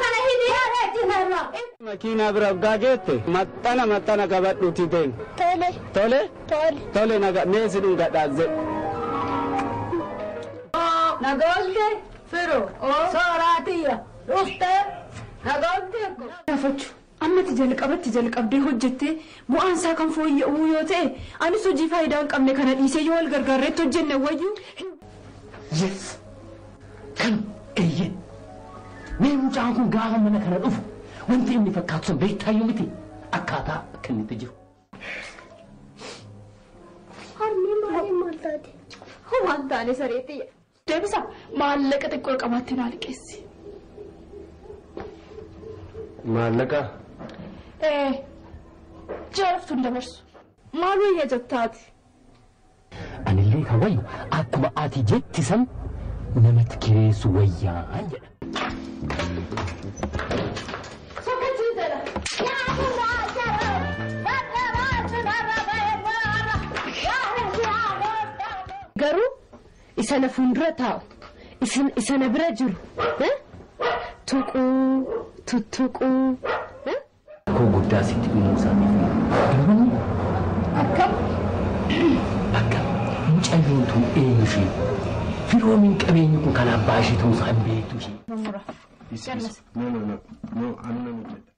Kana hidhi. Makiinaa bira waggaa geette maxxana maxxana qabadhuuti deemi. Tole. Tole? Tole. Tole naga mee si dhungadhaa jedhu. Nagoolte firo sooraatiyya dhuftee nagoolte. Gaafachuu ammati jalqabatti jalqabdee hojjettee bu'aan isaa kan fooyya'uu yoo ta'e anis hojii faayidaa hin qabne kana dhiisee yoo wal gargaarreetti hojjenne wayyuu. Yes! Kan eeyyee! Mee mucaan kun gaafa mana kana dhufu wanti inni fakkaatu sun beektaayyuu miti akkaataa akka inni itti jiru. Harmee maaliin maal taate? Waan taane sareetti. Deebisa maallaqa xiqqoo qabaatti naa liqeessi. Maallaqa? Ee jaaraftuun dabarsu. Maal wayya jettaati? Anillee kan wayyu akkuma ati jetti san namatti kireessu wayyaan jedha. Garuu isa na fuuldura taa'u isa na bira jiru tuquu tuttuquu. Koo guddaa sitti dhumuu isaatiif gammanni. Akkam? Akkam mucayyoon tun eenyu ishee firoomiin qabeenyi kun kan abbaa ishee ta'uu isaa hin beektu ishee. No, no, no, no, ani nan hojjedha.